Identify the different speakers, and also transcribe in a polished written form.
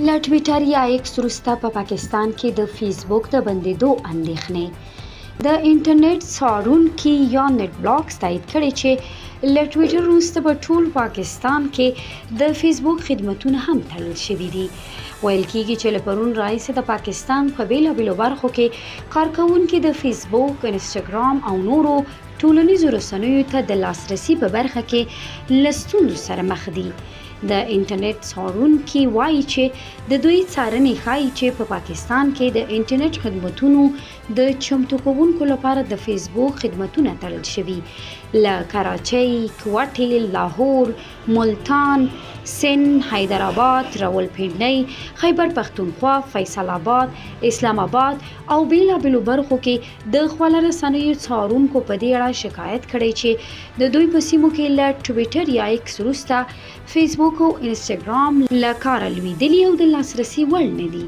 Speaker 1: له ټویټر یا ایکس وروسته په پاکستان کې د فیسبوک د بندیدو اندېښنې. د انټرنیټ څارونکي یا نت بلاکس تایید کړې چې له ټویټر وروسته په ټول پاکستان کې د فیسبوک خدمتونه هم تړل شوي دي. ویل کیږي چې له پرون راهیسې د پاکستان په بیلابیلو برخو کې کارکوونکي د فیسبوک، انسټاګرام او نورو ټولنیزو رسنیو ته د لاسرسي په برخه کې له ستونزو سره مخ دي. د انټرنیټ څارونکي وايي چې د دوی څارنې ښايي چې په پاکستان کې د انټرنیټ خدمتونو د چمتو کوونکو لپاره د فیسبوک خدمتونه تړل شوي. له کراچۍ، کوټې، لاهور، ملتان، سند، حیدرآباد، راولپنډۍ، خیبر پښتونخوا، فیصل آباد، اسلام آباد او بیلابیلو برخو کې د خواله رسنیو څارونکو په دې اړه شکایت کړی چې د دوی په سیمو کې له ټویټر یا ایکس وروسته فیسبوک او انسټاګرام له کاره لویدلي او د لاسرسي وړ نه دي.